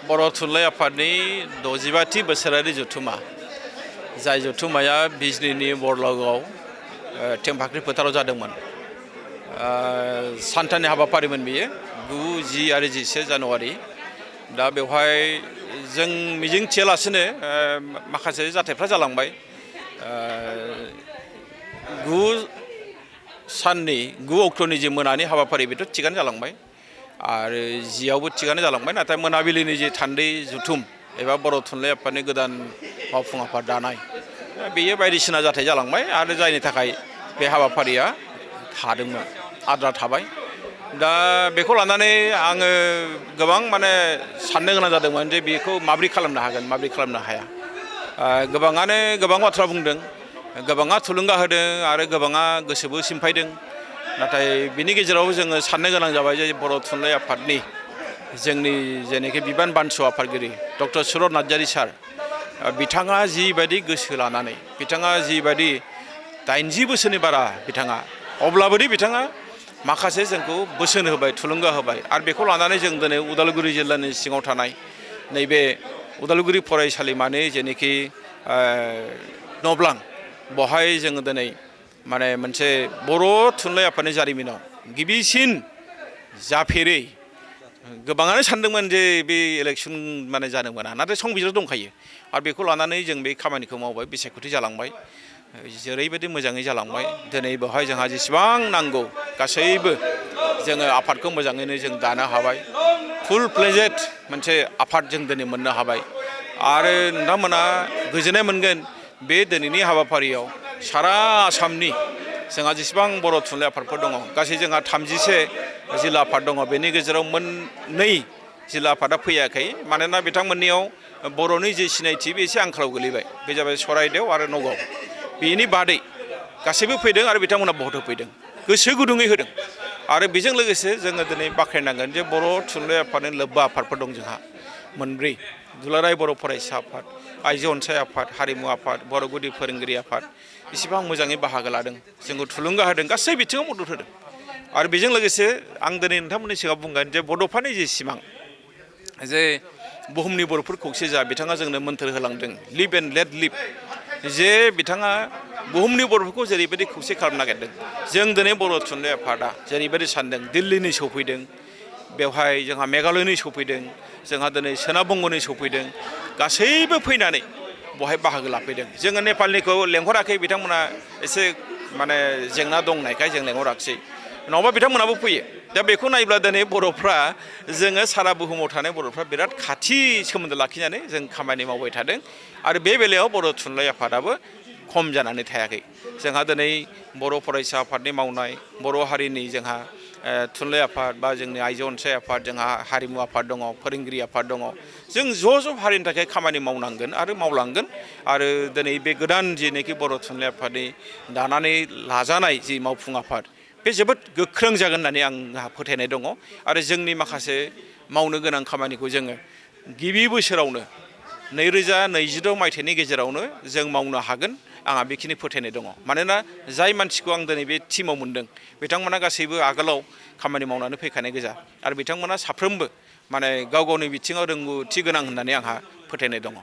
बर' थुनलाइ आफादनि 65थि बोसोरारि जथुमा जाय जथुमाया बिजनीनि बरलागावआव टेमफाख्रि फोथाराव जादोंमोन। सानथामनि हाबाफारिमोन बेयो 9, 10 आरो 11 जानुवारि। दा बेवहाय जों मिजिं थियालासिनो माखासे जाथायफ्रा जालांबाय। 9 अक्ट'नि जे मोनानि हाबाफारि बेथ' थिगानो जालांबाय आरो 10आवबो थिगानो जालांबाय। नाथाय मोनाबिलिनि जे थान्दै जथुम एबा बर' थुनलाइ आफादनि गोदान मावफुं आफाद दानाय बेयो बायदिसिना जाथाय जालांबाय आरो जायनि थाखाय बे हाबाफारिया थादोंमोन, आद्रा थाबाय। दा बेखौ लानानै आङो गोबां साननो गोनां जादोंमोन जे बेखौ माबोरै खालामनो हागोन, माबोरै खालामनो हाया। गोबाङानो गोबां बाथ्रा बुंदों, गोबाङा थुलुंगा होदों आरो गोबाङा गोसोबो सिमफायदों। नाथाय बिनि गेजेराव जोङो साननो गोनां जाबाय जे बर' थुनलाइ आफादनि जोंनि जेनोखि बिबान बानसु आफादगिरि डक्टर सुरत नार्जारि सार, बिथाङा जिबायदि गोसो लानानै, बिथाङा जिबायदि 80 बोसोरनि बारा बिथाङा, अब्लाबोदि बिथाङा माखासे जोंखौ बोसोन होबाय, थुलुंगा होबाय। आरो बेखौ लानानै जों दिनै उदालगुरि जिल्लानि सिङाव थानाय नैबे उदालगुरि फरायसालिमानि जेनोखि नब्लां, बेवहाय जोङो दिनै मोनसे बर' थुनलाइ आफादनि जारिमिनाव गिबिसिन जाफेरै, गोबाङानो सानदोंमोन जे बे इलेक्सन जानो मोना, नाथाय संबिजिराव दंखायो। आरो बेखौ लानानै जों बे खामानिखौ मावबाय, बिसायख'थि जालांबाय, जेरैबायदि मोजाङै जालांबाय। दिनै बेवहाय जोंहा जेसेबां नांगौ गासैबो जोङो आफादखौ मोजाङैनो जों दानो हाबाय। फुल फ्लेजेड मोनसे आफाद जों दिनै मोननो हाबाय। आरो नोंथांमोना गोजोननाय मोनगोन बे दिनैनि हाबाफारियाव सारा आसामनि जोंहा जेसेबां बर' थुनलाइ आफादफोर दङ, गासै जोंहा 31 जिल्ला आफाद दङ। बेनि गेजेराव 2 जिल्ला आफादा फैयाखै, मानोना बिथांमोननियाव बर'नि जे सिनायथि बे एसे आंखालाव गोलैबाय। बे जाबाय सराइदेव आरो नगाव। बेनि बादै गासैबो फैदों आरो बिथांमोना भट होफैदों, गोसो गुदुङै होदों। आरो बेजों लोगोसे जोङो दिनै बाख्नायनांगोन जे बर' थुनलाइ आफादनि लोब्बा आफादफोर दं जोंहा 4। दुलाराय बर' फरायसा आफाद, आइजो अनसाय आफाद, हारिमु आफाद, बर' गुदि फोरोंगिरि आफाद, इसेबां मोजाङै बाहागो लादों, जोंखौ थुलुंगा होदों, गासै बिथिङाव मदद होदों। आरो बेजों लोगोसे आं दिनै नोंथांमोननि सिगाङाव बुंगोन जे बड'फानि जे सिमां, जे बुहुमनि बर'फोर खौसे जा, बिथाङा जोंनो मोन्थोर होलांदों, लिभ एन्ड लेट लिभ। जे बिथाङा बुहुमनि बर'फोरखौ जेरैबायदि खौसे खालामनो नागिरदों, जों दिनै बर' थुनलाइ आफादा जेरैबायदि सानदों, दिल्लीनि सौफैदों, बेवहाय जोंहा मेघालयनि सौफैदों, जोंहा दिनै सोनाब बंग'नि सौफैदों, गासैबो फैनानै बेवहाय बाहागो लाफैदों। जोङो नेपालनिखौ लेंहराखै, बिथांमोना एसे जेंना दंनायखाय जों लेंहराखिसै, नङाबा बिथांमोनाबो फैयो। दा बेखौ नायोब्ला दिनै बर'फ्रा, जोङो सारा बुहुमाव थानाय बर'फ्रा बिराद खाथि सोमोन्दो लाखिनानै जों खामानि मावबाय थादों। आरो बे बेलायाव बर' थुनलाइ आफादाबो खम जानानै थायाखै। जोंहा दिनै बर' फरायसा आफादनि मावनाय, बर' हारिनि जोंहा थुनलाइ आफाद बा जोंनि आइजो अनसाय आफाद, जोंहा हारिमु आफाद दङ, फोरोंगिरि आफाद दङ। जों ज' हारिनि थाखाय खामानि मावनांगोन आरो मावलांगोन। आरो दिनै बे गोदान जेनोखि बर' थुनलाइ आफादनि दानानै लाजानाय जि मावफुं आफाद, बे जोबोद गोख्रों जागोन होननानै आंहा फोथायनाय दङ। आरो जोंनि माखासे मावनो गोनां खामानिखौ जोङो गिबि बोसोरावनो 2026 मायथाइनि गेजेरावनो जों मावनो हागोन, आंहा बेखिनि फोथायनाय दङ। मानोना जाय मानसिखौ आं दिनै बे टिमाव मोनदों, बिथांमोना गासैबो आगोलाव खामानि मावनानै फैखानाय गोजा। आरो बिथांमोना साफ्रोमबो गाव गावनि बिथिङाव रोंगौथि गोनां होननानै आंहा फोथायनाय दङ।